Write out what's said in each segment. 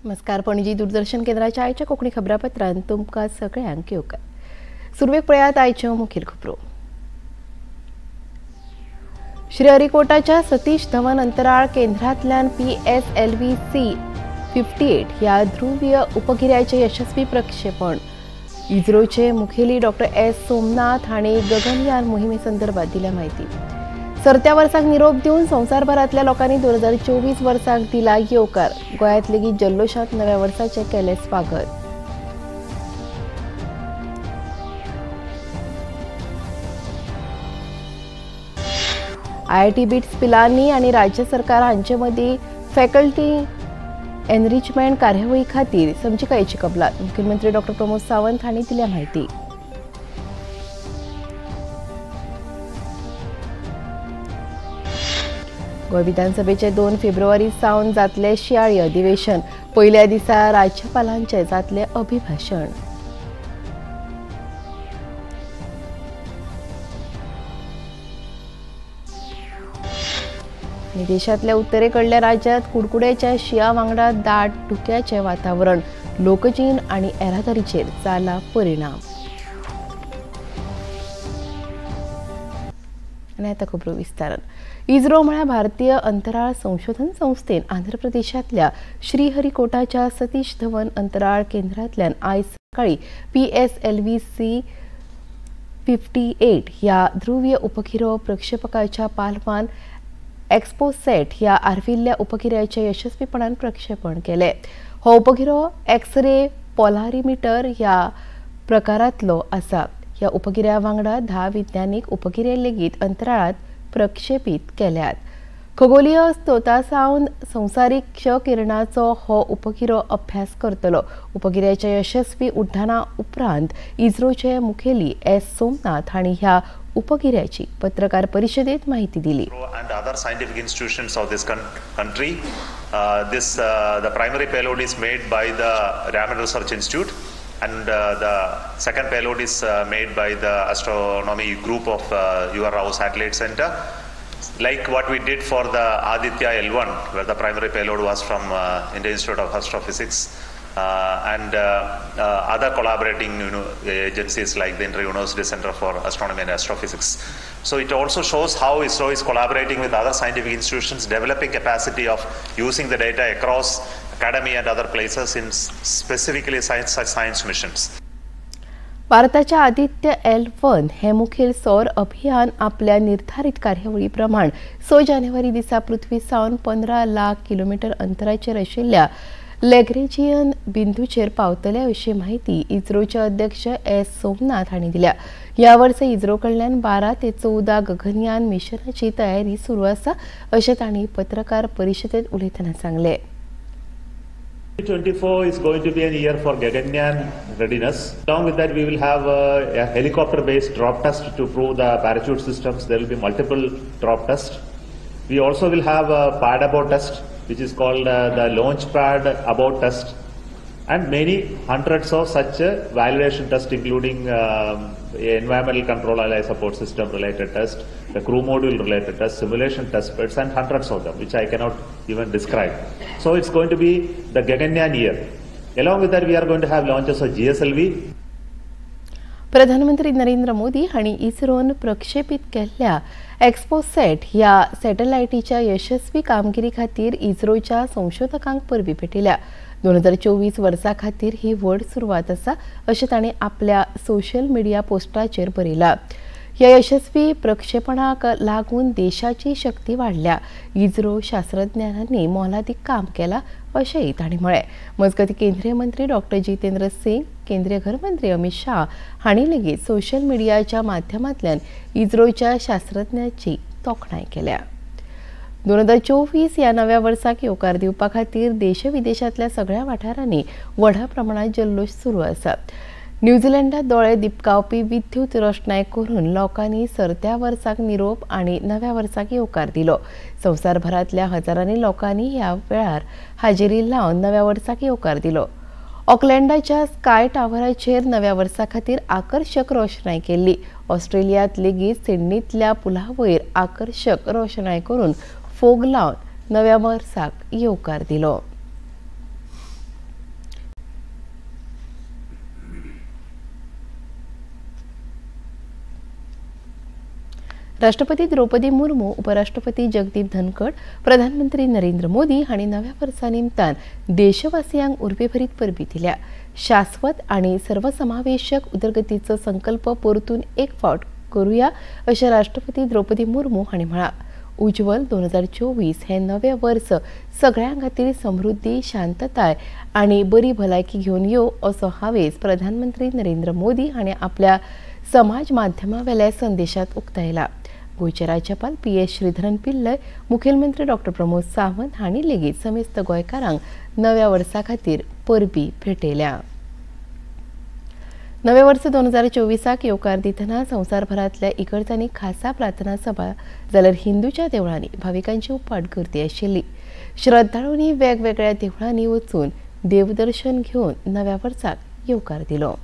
नमस्कार, पणजी दूरदर्शन केंद्राच्या आयच्या कोंकणी खबरापत्रांत तुमकां सगळ्यांक येवकार. सुरवेक पळयात आयच्यो मुखेल खबरो. श्रीहरिकोटाच्या सतीश धवन अंतराळ केंद्रांतल्यान PSLV C-58 ह्या ध्रुवीय उपगिऱ्याचें यशस्वी प्रक्षेपण. इस्रोचे मुखेली डॉक्टर एस सोमनाथ हांणी गगनयान मोहिमे संदर्भात दिल्या म्हायती. सरत्या वर्साक निरोप दिवन संवसारभरांतल्या लोकांनी 2024 वर्साक दिला येवकार. गोंयांत लेगीत जल्लोशांत नव्या वर्साचें केलें स्वागत. IIT bits Pilani आनी राज्य सरकार हांचे मदीं फॅकल्टी एनरिचमेंट कार्यावळी खातीर समजिकायेची कबलात. मुख्यमंत्री डॉक्टर प्रमोद सावंत हांणी दिल्या म्हायती. गोंय विधानसभेचे 2 फेब्रुवारी सावन जातले शियाळी अधिवेशन. पयल्या दिसा राज्यपालांचे जातले अभिभाशण. देशांतल्या उत्तरेकडल्या राज्यात कुडकुड्याच्या शिया वांगडा दाट धुक्याचें वातावरण. लोकजीण आनी येरादारीचेर जाला परिणाम. आनी आतां खबरो विस्तारान. इस्रो म्हळ्यार भारतीय अंतराळ संशोधन संस्थेन आंध्र प्रदेशांतल्या श्रीहरिकोटाच्या सतीश धवन अंतराळ केंद्रांतल्यान आयज सकाळीं PSLV C-58 ह्या ध्रुवीय उपगिरो प्रक्षेपकाच्या पालवान एक्सपोसेट ह्या आर्विल्ल्या उपगिऱ्याचें यशस्वीपणान प्रक्षेपण केलें. हो उपगिरो एक्सरे पोलारिमीटर ह्या प्रकारांतलो आसा. ह्या उपगिऱ्या वांगडा 10 विज्ञानीक उपगिरे लेगीत अंतराळांत प्रक्षेपीत केल्यात. खगोलीय स्त्रोतासावन संवसारीक क्ष किरणाचो हो उपगिरो अभ्यास करतलो. उपगिऱ्याच्या यशस्वी उड्डाणा उपरांत इस्रोचे मुखेली एस सोमनाथ हांणी ह्या उपगिऱ्याची पत्रकार परिशदेत माहिती दिली. And other scientific institutions of this country. The primary payload is made by the Raman Research Institute, and the second payload is made by the astronomy group of U R Rao Satellite Center. Like what we did for the Aditya L1, where the primary payload was from Indian Institute of Astrophysics, and other collaborating agencies like the Inter-University Center for Astronomy and Astrophysics. So it also shows how ISRO is collaborating with other scientific institutions, developing capacity of using the data across academy and other places in specifically such science missions. भारताच्या Aditya L1 हे मुखेल सौर अभियान आपल्या निर्धारित कार्यावळी प्रमाण 6 जानेवारी दिसा पृथ्वी सावन 15 लाख किलोमीटर अंतराचेर आशिल्ल्या लॅग्रेजियन बिंदूचेर पावतले अशी म्हायती इस्रोचे अध्यक्ष एस सोमनाथ हांणी दिल्या. ह्या वर्सा इस्रो कडल्यान 12 ते 14 गगनयान मिशनाची तयारी सुरू आसा अशें तांणी पत्रकार परिशदेंत उलयतना सांगलें. 2024 is going to be a year for Gaganyaan readiness. Along with that, we will have a helicopter-based drop test to prove the parachute systems. There will be multiple drop tests. We also will have a pad abort test, which is called the launch pad abort test, and many hundreds of such validation tests, including environmental control ally support system related test, the crew module related test, simulation test beds, and hundreds of them, which I cannot even describe. So it's going to be the Gaganyaan year. Along with that, we are going to have launches of GSLV. प्रधानमंत्री नरेंद्र मोदी हांणी इस्रोन प्रक्षेपीत केल्ल्या XPoSat ह्या सॅटलायटीच्या यशस्वी कामगिरी खातीर इस्रोच्या संशोधकांक परबी भेटयल्या. 2024 वर्सा खातीर ही व्हड सुरवात आसा अशें तांणी आपल्या सोशल मिडिया पोस्टाचेर बरयलां. ह्या यशस्वी प्रक्षेपणाक लागून देशाची शक्ती वाडल्या. इस्रो शास्त्रज्ञांनी मोलादीक काम केलां अशेंय तांणी म्हळें. मजगतीं केंद्रीय मंत्री डॉक्टर जितेंद्र सिंग, केंद्रीय घरमंत्री अमित शाह हांणी लेगीत सोशल मिडियाच्या माध्यमांतल्यान इस्रोच्या शास्त्रज्ञांची तोखणाय केल्या. 2024 ह्या नव्या वर्साक येवकार दिवपा खातीर देश विदेशांतल्या सगळ्या वाठारांनी व्हडा प्रमाणात जल्लोश सुरू आसा. न्यूझीलंडात दोळे दिपकावपी विद्युत रोशणाय करून लोकांनी सरत्या वर्साक निरोप आनी नव्या वर्साक येवकार दिलो. संवसारभरांतल्या हजारांनी लोकांनी ह्या वेळार हाजेरी लावन नव्या वर्साक येवकार दिलो. ऑकलँडाच्या स्काय टावराचेर नव्या वर्सा खातीर आकर्शक रोशणाय केल्ली. ऑस्ट्रेलियांत लेगीत सिडनींतल्या पुला वयर आकर्शक रोशणाय करून फोग लावन नव्या वर्साक येवकार दिलो. राष्ट्रपती द्रौपदी मुर्मू, उपराष्ट्रपती जगदीप धनखड, प्रधानमंत्री नरेंद्र मोदी हांणी नव्या वर्सा निमतान देशवासियांक उर्बेभरीत परबी दिल्या. शाश्वत आनी सर्वसमावेशक उदरगतीचो संकल्प परतून एक फावट करूया अशें राष्ट्रपती द्रौपदी मुर्मू हांणी म्हळां. उज्ज्वल 2024 हे नवे वर्स सगळ्यां खातीर समृद्धी, शांतताय आनी बरी भलायकी घेवन यो असो हावेस प्रधानमंत्री नरेंद्र मोदी हांणी आपल्या समाज माध्यमावेल्या संदेशात उक्तायला. गोंयचे राज्यपाल पी.एस. श्रीधरन पिल्लय, मुखेलमंत्री डॉ. प्रमोद सावंत हांणी लेगीत समेस्त गोंयकारांक नव्या वर्सा खातीर परबी भेटयल्या. नवे वर्स 2024 येवकार दितना संवसारभरांतल्या इगर्जांनी खासा प्रार्थना सभा जाल्यार हिंदूच्या देवळांनी भाविकांची उपाट गर्दी आशिल्ली. श्रद्धाळूंनी वेगवेगळ्या देवळांनी वचून देवदर्शन घेवन नव्या वर्साक येवकार दिलो.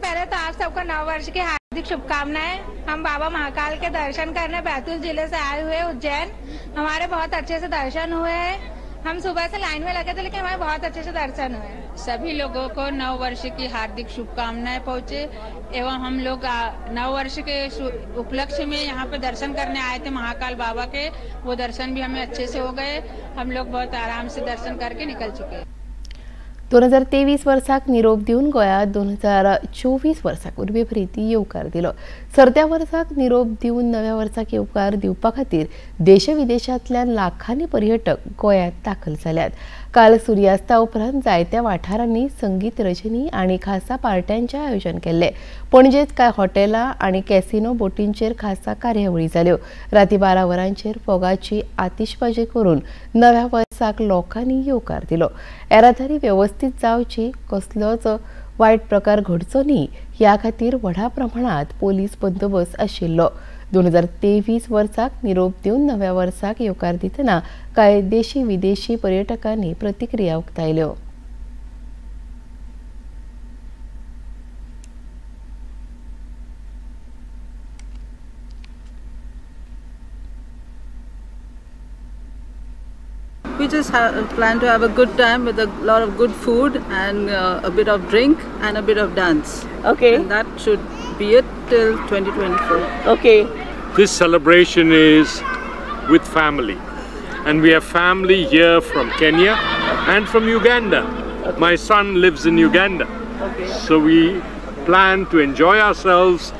पहले तो आप सबको नव वर्ष की हार्दिक शुभकामनाएं. हम बाबा महाकाल के दर्शन करने बैतूल जिले से आए हुए उज्जैन. हमारे बहुत अच्छे से दर्शन हुए हैं. हम सुबह से लाइन में लगे थे लेकिन हमारे बहुत अच्छे से दर्शन हुए. सभी लोगों को नव वर्ष की हार्दिक शुभकामनाएं पहुँचे एवं हम लोग नव वर्ष के उपलक्ष्य में यहाँ पे दर्शन करने आए थे महाकाल बाबा के. वो दर्शन भी हमें अच्छे से हो गए. हम लोग बहुत आराम से दर्शन करके निकल चुके. 2023 वर्साक निरोप दिवन गोंयांत 2024 वर्साक उर्बेभरीत येवकार दिलो. सरत्या वर्साक निरोप दिवन नव्या वर्साक येवकार दिवपा खातीर देश विदेशांतल्यान लाखांनी पर्यटक गोंयांत दाखल जाल्यात. काल सुर्यास्ता उपरांत जायत्या वाठारांनी संगीत रजनी आनी खासा पार्ट्यांचें आयोजन केल्लें. पणजेंत कांय हॉटेलां आनी कॅसिनो बोटींचेर खासा कार्यावळी जाल्यो. राती 12 वरांचेर फोगाची आतिशबाजी करून नव्या वर्साक लोकांनी येवकार दिलो. येरादारी वेवस्थीत जावची, कसलोच वायट प्रकार घडचो न्ही ह्या खातीर व्हडा प्रमाणात पोलीस बंदोबस्त आशिल्लो. 2023 वर्साक निरोप दिवन नव्या वर्साक येवकार दितना कांय देशी विदेशी पर्यटकांनी प्रतिक्रिया उक्तायल्यो. We just plan to have a good time with a lot of good food and a bit of drink and a bit of dance. Okay. And that should be it till 2024. Okay. This celebration is with family. And we have family here from Kenya and from Uganda. Okay. My son lives in Uganda. Okay. So we plan to enjoy ourselves,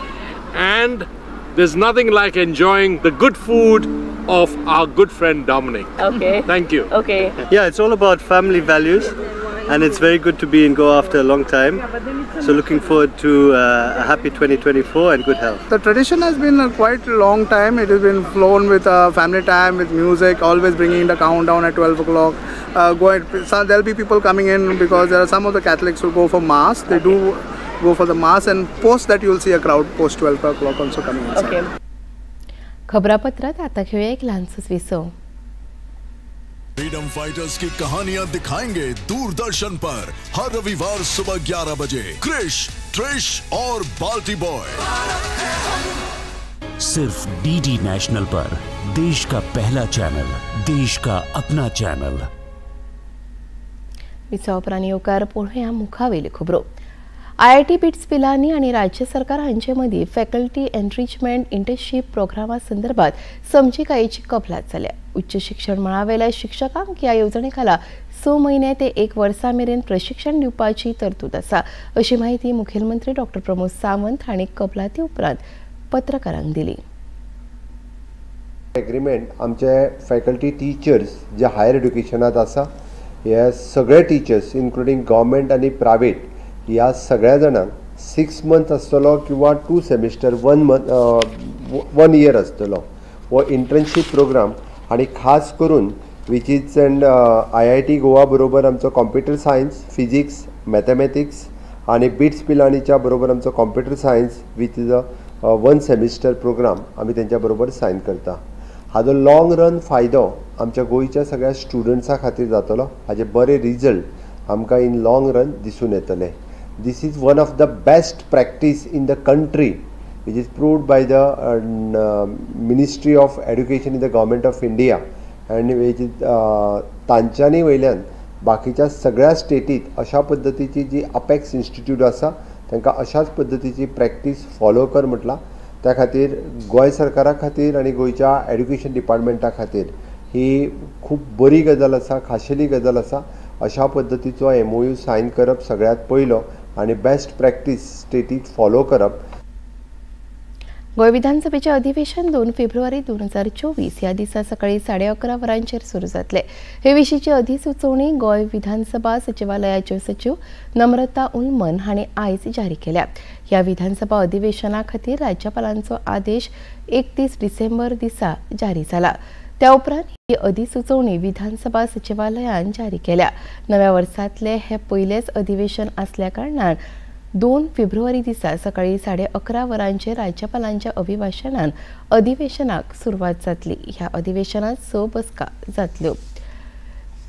and there's nothing like enjoying the good food of our good friend Dominic. Okay. Thank you. Okay. Yeah, it's all about family values, and it's very good to be in Goa after a long time. So looking forward to a happy 2024 and good health. The tradition has been quite a long time. It has been flown with family time, with music, always bringing the countdown at 12 o'clock. So there'll be people coming in because there are some of the Catholics who go for mass. They do go for the mass, and post that you'll see a crowd post 12 o'clock also coming inside. Okay. खबरापत्रात आता घेऊया एक लहानसंच विसव. Freedom fighters की कहानियां दिखाएंगे दूरदर्शन पर हर रविवार सुबह 11 बजे. क्रिश, ट्रिश और बाल्टी बॉय सिर्फ डीडी नेशनल पर, देश का पहला चैनल, देश का अपना चैनल. विसवा उपरांत येवकार पळोवया मुखावेल्यो खबरो. आयआयटी बिट्स पिलानी आनी राज्य सरकार हांचे मदीं फॅकल्टी एनरिचमेंट इंटर्नशीप प्रोग्रामा संदर्भात समजिकायेची कबलात जाल्या. उच्च शिक्षण मळावेल्या शिक्षकांक ह्या येवजणे खाला 6 म्हयने ते 1 वर्सा मेरेन प्रशिक्षण दिवपाची तरतूद आसा अशी माहिती मुखेलमंत्री डॉ. प्रमोद सावंत हांणी कबलाती उपरांत पत्रकारांक दिली. एग्रीमेंट आमचे फॅकल्टी टिचर्स जे हायर एड्युकेशनात आसा हे सगळे टिचर्स इन्क्लुडींग गव्हर्मेंट आनी प्रायवेट ह्या सगळ्या जाणांक 6 मंथ आसतलो किंवा 2 सेमिस्टर 1 मंथ 1 इयर आसतलो हो इंटर्नशीप प्रोग्राम. आनी खास करून which is and IIT Goa बरोबर आमचो कॉम्प्युटर सायन्स, फिजिक्स, मॅथमॅटिक्स आनी बिट्स पिलानीच्या बरोबर आमचो computer science which is a 1 semester programme आमी तेंच्या बरोबर सायन करता. हाजो लॉंग रन फायदो आमच्या गोंयच्या सगळ्या स्टुडंट्सां खातीर जातलो. हाजे बरे रिजल्ट आमकां इन लॉंग रन दिसून येतले. This is one of the best practice in the country, which is proved by the Ministry of Education in the Government of India, आनी तांच्यांनी वयल्यान बाकीच्या सगळ्या स्टेटीत अशा पद्दतीची जी अपेक्स इन्स्टिट्यूट आसा तांकां अशाच पद्दतीची प्रॅक्टीस फॉलो कर म्हटलां. त्या खातीर गोंय सरकारा खातीर आनी गोंयच्या एड्युकेशन डिपार्टमेंटा खातीर ही खूब बरी गजाल आसा, खाशेली गजाल आसा. अशा पद्दतीचो MOU sign करप सगळ्यांत पयलो आनी बेस्ट प्रॅक्टीस स्टेटीत फॉलो करप. गोंय विधानसभेचें अधिवेशन 2 फेब्रुवारी 2024 ह्या दिसा सकाळी 11:30 वरांचेर सुरू जातलें. हे विशींची अधिसुचोवणी गोंय विधानसभा सचिवालयाच्यो सचीव नम्रता उलमन हांणी आयज जारी केल्या. ह्या विधानसभा अधिवेशना खातीर राज्यपालांचो आदेश 31 डिसेंबर दिसा जारी जाला. त्या उपरांत ही अधिसुचोवणी विधानसभा सचिवालयान जारी केल्या. नव्या वर्सांतले हे पयलेच अधिवेशन आसल्या कारणान 2 फेब्रुवारी दिसा सकाळी 11:30 वरांचेर राज्यपालांच्या अभिभाशणान अधिवेशनाक सुरवात जातली. ह्या अधिवेशनात 6 बसका जातल्यो.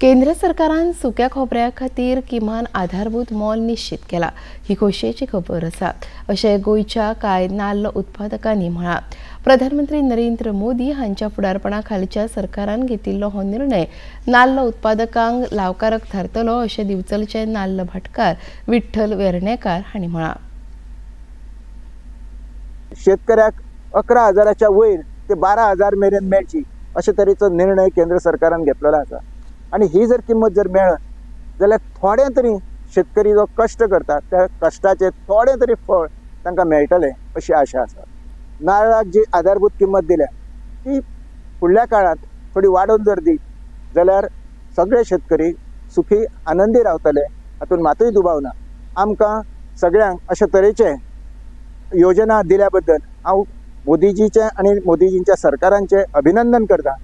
केंद्र सरकारान सुक्या खोबऱ्या खातीर किमान आधारभूत मोल निश्चित केला, ही खोशयेची खबर आसा अशें गोंयच्या कांय नाल्ल उत्पादकांनी म्हळां. प्रधानमंत्री नरेंद्र मोदी हांच्या फुडारपणा खालच्या सरकारान घेतिल्लो हो निर्णय नाल्ल उत्पादकांक लावकारक थारतलो अशें दिवचलचे नाल्ल भाटकार विठ्ठल वेर्णेकार हांणी म्हळां. शेतकऱ्याक 11,000च्या वयर ते 12,000 मेरेन मेळची अशे तरेचो निर्णय केंद्र सरकारान घेतलेलो आसा. आनी ही जर किंमत जर मेळत जाल्यार थोडे तरी शेतकरी जो कश्ट करता त्या कश्टाचें थोडें तरी फळ तांकां मेळटलें अशी आशा आसा. नारळाक जी आधारभूत किंमत दिल्या ती फुडल्या काळांत थोडी वाडोवन जर दी जाल्यार सगळे शेतकरी सुखी आनंदी रावतले हातूंत मातूय दुबाव ना. आमकां सगळ्यांक अशे तरेचे योजना दिल्या बद्दल हांव मोदीजीचें आनी मोदीजींच्या सरकारांचें अभिनंदन करता.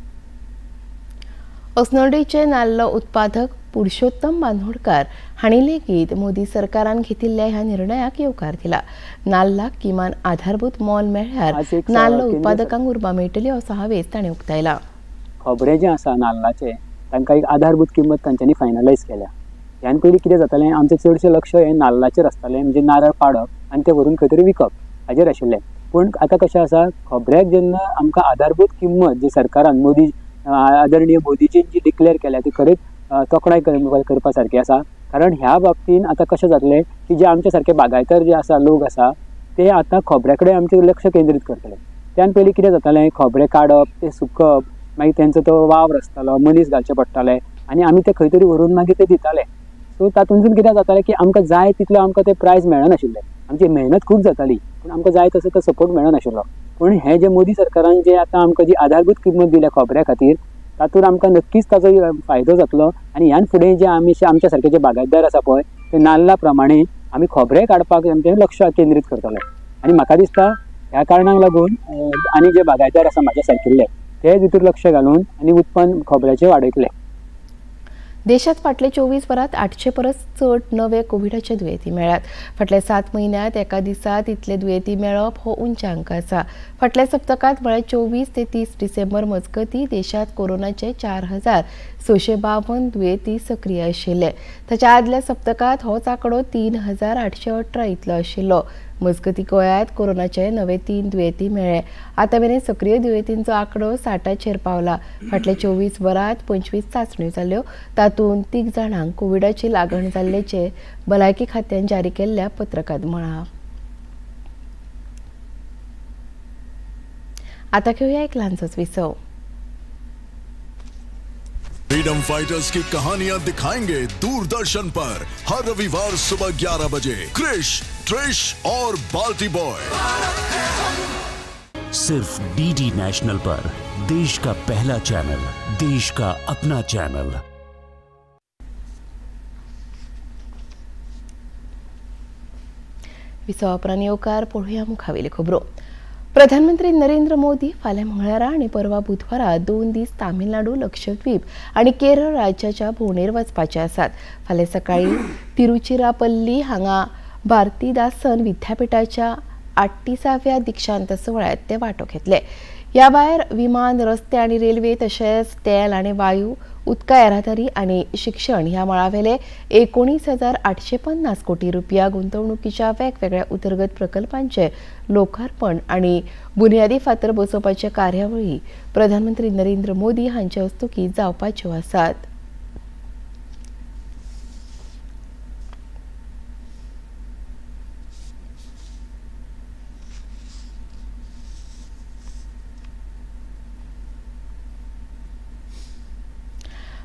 अस्नोडेचे नाल्ल उत्पादक पुरुषोत्तम बांदोडकार हांणी लेगीत मोदी सरकारान घेतिल्ल्या ह्या निर्णयाक येवकार दिला. नाल्लाक किमान आधारभूत मोल मेळ्ळ्यार नाल्ल उत्पादकांक उर्बा मेळटली असो हावेस ताणें उक्तायला. खोबरें जें आसा नाल्लाचें तांकां एक आधारभूत किंमत तांच्यांनी फायनलायज केल्या. ह्यान पयलीं कितें जातालें, आमचें चडशें लक्ष हें नाल्लाचेर आसतालें, म्हणजे नारळ पाडप आनी तें व्हरून खंय तरी विकप हाजेर आशिल्लें. पूण आतां कशें आसा, खोबऱ्याक जेन्ना आमकां आधारभूत किंमत जी सरकारान मोदी आदरणीय मोदीजीन जी डिक्लेअर केल्या ती खरीच तोखणाय करपा सारकी आसा. कारण ह्या बाबतीन आतां कशें जातलें की जे आमचे सारके बागायतर जे आसा लोक आसा ते आतां खोबऱ्या कडेन आमचें लक्ष केंद्रीत करतले. त्यान पयलीं कितें जातालें, खोबरें काडप, तें सुकप, मागीर तेंचो तो वावर आसतालो, मनीस घालचे पडटाले आनी आमी ते खंय तरी व्हरून मागीर ते दिताले. सो तातूंतसून कितें जातालें की आमकां जाय तितलो आमकां ते प्रायज मेळनाशिल्लें, आमची मेहनत खूब जाताली पूण आमकां जाय तसो तो सपोर्ट मेळनाशिल्लो. पूण हें जें मोदी सरकारान जें आतां आमकां जी आधारभूत किंमत दिल्या खोबऱ्या खातीर तातूंत आमकां नक्कीच ताचो फायदो जातलो. आनी ह्यान फुडें जे आमी आमच्या सारके जे बागायतदार आसा पळय ते नाल्ला प्रमाणे आमी खोबरें काडपाक आमचें लक्ष केंद्रीत करतले. आनी म्हाका दिसता ह्या कारणाक लागून आनी जे बागायतदार आसा म्हाज्या सारकिल्ले ते भितर लक्ष घालून आनी उत्पन्न खोबऱ्याचें वाडयतले. देशात फाटले 24 वरांत 800 परस चड नवे कोविडाचे दुयेंती मेळ्ळ्यात. फाटल्या 7 म्हयन्यांत एका दिसात इतले दुयेंती मेळप हो उंच अंक आसा. फाटल्या सप्तकांत म्हळ्यार 24 ते 30 डिसेंबर मजगतीं देशांत कोरोनाचे 4652 दुयेंती सक्रीय आशिल्ले. ताच्या आदल्या सप्तकांत होच आंकडो 3818 इतलो आशिल्लो. मजगतीं गोंयांत कोरोनाचे नवे 3 दुयेंती मेळ्ळे. आतां मेरेन सक्रीय दुयेंतींचो आंकडो 60चेर पावला. फाटल्या 24 वरांत 25 चांचण्यो जाल्यो, तातूंत 3 जाणांक कोविडाची लागण जाल्ल्याचें भलायकी खात्यान जारी केल्ल्या पत्रकांत म्हळां. आतां घेवया एक ल्हानसोच विसव. फ्रीडम फाइटर्स की कहानियां दिखाएंगे दूरदर्शन पर हर रविवार सुबह 11 बजे. क्रिश, ट्रिश और बाल्टी बॉय सिर्फ डीडी नेशनल पर, देश का पहला चैनल, देश का अपना चैनल. विसवापरान येवकार. पळोवया मुखावेली खबरो. प्रधानमंत्री नरेंद्र मोदी फाल्यां मंगळारा आनी परवा बुधवारा 2 दीस तामिळनाडू, लक्षद्वीप आनी केरळ राज्याच्या भोंवडेर वचपाचे आसात. फाल्यां सकाळीं तिरुचिरापल्ली हांगा भारतीदासन विद्यापीठाच्या 38व्या दीक्षांत सुवाळ्यांत ते वांटो घेतले. ह्या भायर विमान, रस्ते आनी रेल्वे तशेंच तेल आनी वायू, उदका येरादारी आनी शिक्षण ह्या मळावेले 19,850 कोटी रुपया गुंतवणुकीच्या वेगवेगळ्या उदरगत प्रकल्पांचे लोकार्पण आनी बुन्यादी फातर बसोवपाचे कार्यावळी प्रधानमंत्री नरेंद्र मोदी हांचे हस्तुकीं जावपाच्यो आसात।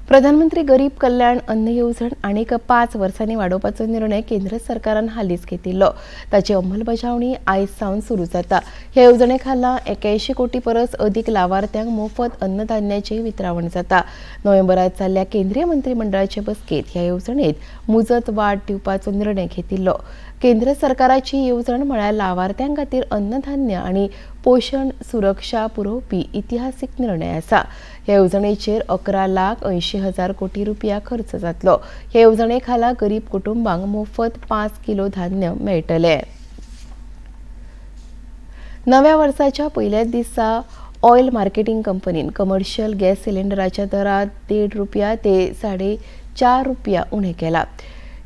प्रधानमंत्री गरीब कल्याण अन्न येवजण आनीक 5 वर्सांनी वाडोवपाचो निर्णय केंद्र सरकारान हालींच घेतिल्लो। ताची अंमलबजावणी आयज सावन सुरू जाता। ह्या येवजणे खाला 81 कोटी परस अदीक लावार्थ्यांक मोफत अन्नधान्याचें वितरावण जाता। नोव्हेंबरांत जाल्ल्या केंद्रीय मंत्रिमंडळाचे बसकेंत ह्या येवजणेंत मुजत वाड दिवपाचो निर्णय घेतिल्लो। केंद्र सरकाराची येवजण म्हळ्यार लावार्थ्यां खातीर अन्नधान्य आनी पोशण सुरक्षा पुरोवपी इतिहासीक निर्णय आसा। ह्या येवजणेचेर 11,80,000 कोटी रुपया खर्च जातलो। ह्या येवजणे खाला गरीब कुटुंबांक मोफत 5 किलो धान्य मेळटलें। नव्या वर्साच्या पयल्याच दिसा ऑयल मार्केटिंग कंपनीन कमर्शियल गॅस सिलिंडराच्या दरात 1.5 रुपया ते 4.5 रुपया उणें केला।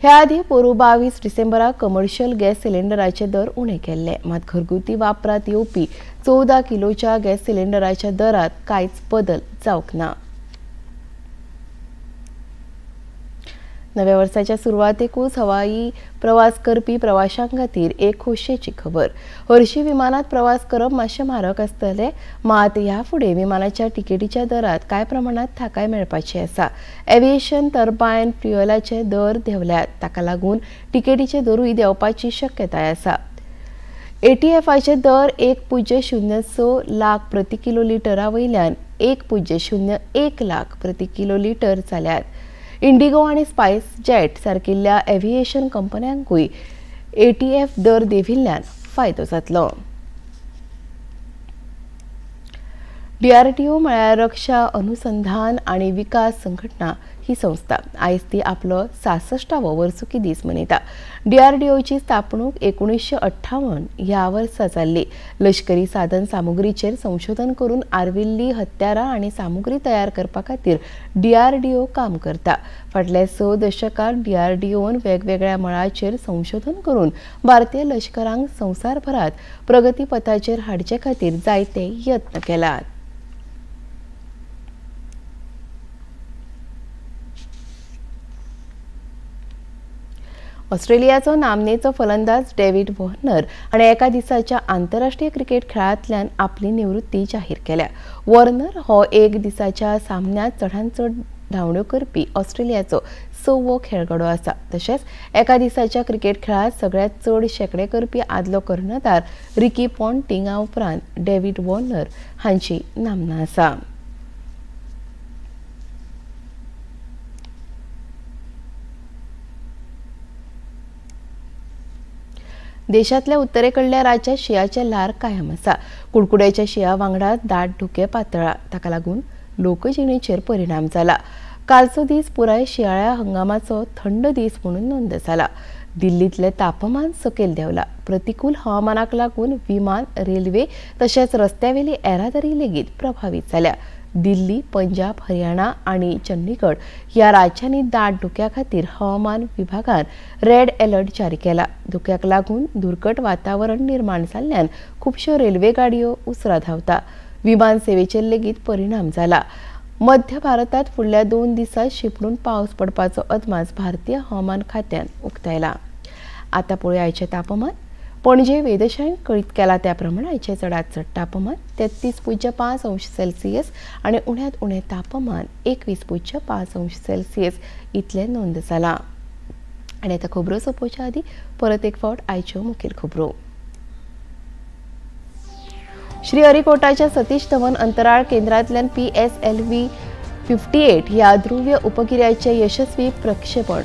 ह्या आदी पोरूं 22 डिसेंबराक कमर्शियल गॅस सिलिंडराचे दर उणे केल्ले। मात घरगुती वापरात येवपी 14 किलोच्या गॅस सिलिंडराच्या दरात कांयच बदल जावंक ना। नव्या वर्साच्या सुरवातेकूच हवाई प्रवास करपी प्रवाशां खातीर एक खोशयेची खबर। हरशी विमानात प्रवास करप मातशें म्हारग आसतलें, मात ह्या फुडें विमानाच्या तिकेटीच्या दरात कांय प्रमाणात थाकाय मेळपाची आसा। एव्हिएशन टर्बायन फ्युएलाचे दर देंवल्यात, ताका लागून तिकेटीचे दरूय देंवपाची शक्यताय आसा। एटीएफाचे दर 1.06 लाख प्रति किलो लिटरा वयल्यान 1.01 लाख प्रति किलो लिटर जाल्यात। इंडिगो आनी स्पायस जेट सारकिल्ल्या एव्हिएशन कंपन्यांकूय एटीएफ दर देंविल्ल्यान फायदो जातलो। डीआरडीओ म्हळ्यार रक्षा अनुसंधान आनी विकास संघटना ही संस्था आयज ती आपलो 66वो वर्सुकी दीस मनयता। डीआरडीओची स्थापणूक 1958 ह्या वर्सा जाल्ली। लष्करी साधन सामुग्रीचेर संशोधन करून आर्विल्ली हत्यारां आनी सामुग्री तयार करपा खातीर डीआरडीओ काम करता। फाटल्या 6 दशकांत डीआरडीओन वेगवेगळ्या मळाचेर संशोधन करून भारतीय लष्करांक संवसारभरांत प्रगतीपथाचेर हाडचे खातीर जायते यत्न केलात। ऑस्ट्रेलियाचो नामनेचो फलंदाज डेव्हिड वॉर्नर हाणें एका दिसाच्या आंतरराष्ट्रीय क्रिकेट खेळांतल्यान आपली निवृत्ती जाहीर केल्या। वॉर्नर हो एक दिसाच्या सामन्यांत चडांत चड धांवड्यो करपी ऑस्ट्रेलियाचो 6वो खेळगडो आसा। तशेंच एका दिसाच्या क्रिकेट खेळांत सगळ्यांत चड शेंकडे करपी आदलो कर्णधार रिकी पॉन्टिंगा उपरांत डेव्हिड वॉर्नर हांची नामना आसा। देशांतल्या उत्तरेकडल्या राज्यात शिंयाचें ल्हार कायम आसा। कुडकुड्याच्या शिंया वांगडा दाट धुकें पातळ्ळां, ताका लागून लोकजिणेचेर परिणाम जाला। कालचो दीस पुराय शिंयाळ्या हंगामाचो थंड दीस म्हणून नोंद जाला। दिल्लींतलें तापमान सकयल देंवलां। प्रतिकूल हवामानाक लागून विमान, रेल्वे तशेंच रस्त्यावेली येरादारी लेगीत प्रभावीत जाल्या। दिल्ली, पंजाब, हरियाणा आनी चंडीगड ह्या राज्यांनी दाट धुक्या खातीर हवामान विभागान रेड अलर्ट जारी केला। धुक्याक लागून दुर्कट वातावरण निर्माण जाल्ल्यान खुबश्यो रेल्वे गाडयो उसरां धांवता। विमान सेवेचेर लेगीत परिणाम जाला। मध्य भारतात फुडल्या 2 दिसांत शिंपडून पावस पडपाचो अदमास भारतीय हवामान खात्यान उक्तायला। आतां पळोवया आयचें तापमान। पणजे वेधशाळेन कळीत केला त्या प्रमाण आयचें चडांत चड तापमान 33.5 अंश सेल्सियस आनी उण्यांत उणें तापमान 21.5 अंश सेल्सियस इतलें नोंद जालां। आनी आतां खबरो सोंपोवच्या आदीं परत एक फावट आयच्यो मुखेल खबरो। श्रीहरिकोटाच्या सतीश धवन अंतराळ केंद्रांतल्यान PSLV 58 ह्या ध्रुवीय उपगिऱ्याचें यशस्वी प्रक्षेपण।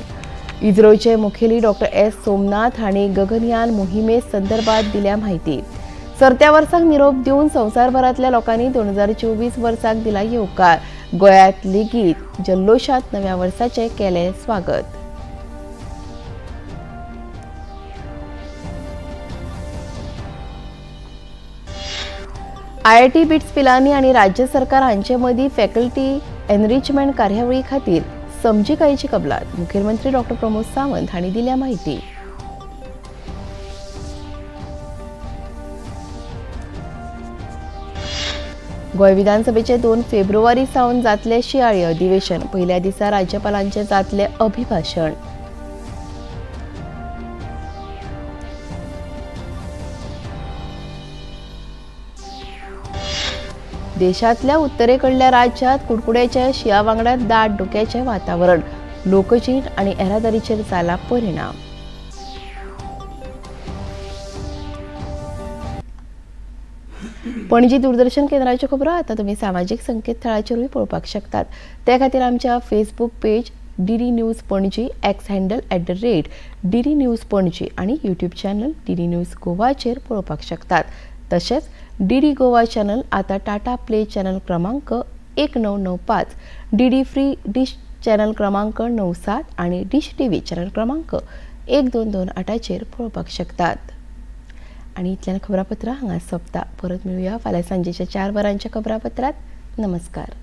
इस्रोचे मुखेली डॉ. एस सोमनाथ हांणी गगनयान मोहिमे संदर्भात दिल्या म्हायती। सरत्या वर्साक निरोप दिवन संवसारभरांतल्या लोकांनी 2024 वर्साक दिला येवकार। गोंयांत लेगीत जल्लोशात नव्या वर्साचें केलें स्वागत। आयआयटी बिट्स पिलानी आनी राज्य सरकार हांचे मदीं फॅकल्टी एनरिचमेंट कार्यावळी खातीर समजिकायेची कबलात। मुखेलमंत्री डॉ. प्रमोद सावंत हांणी दिल्या म्हायती। गोंय विधानसभेचे 2 फेब्रुवारी सावन जातले शियाळी अधिवेशन. पयल्या दिसा राज्यपालांचे जातले अभिभाशण. देशांतल्या उत्तरेकडल्या राज्यात कुडकुड्याच्या शिया वांगडा दाट धुक्याचें वातावरण. लोकजीण आनी येरादारीचेर जाला परिणाम. पणजी दूरदर्शन केंद्राच्यो खबरो आतां तुमी सामाजीक संकेतथळाचेरूय पळोवपाक शकतात. ते खातीर आमच्या Facebook page DD news Panaji, X handle @DD news Panaji आनी यूट्यूब चॅनल डीडी न्यूज गोवाचेर पळोवपाक शकतात. तशेंच डीडी गोवा चॅनल आतां टाटा प्ले चॅनल क्रमांक 1995, डीडी फ्री डिश चॅनल क्रमांक 97 आनी डिश टीव्ही चॅनल क्रमांक 1228चेर पळोवपाक शकतात. आनी इतल्यान खबरापत्रां हांगा सोंपता. परत मेळुया फाल्यां सांजेच्या 4 वरांच्या खबरापत्रांत. नमस्कार.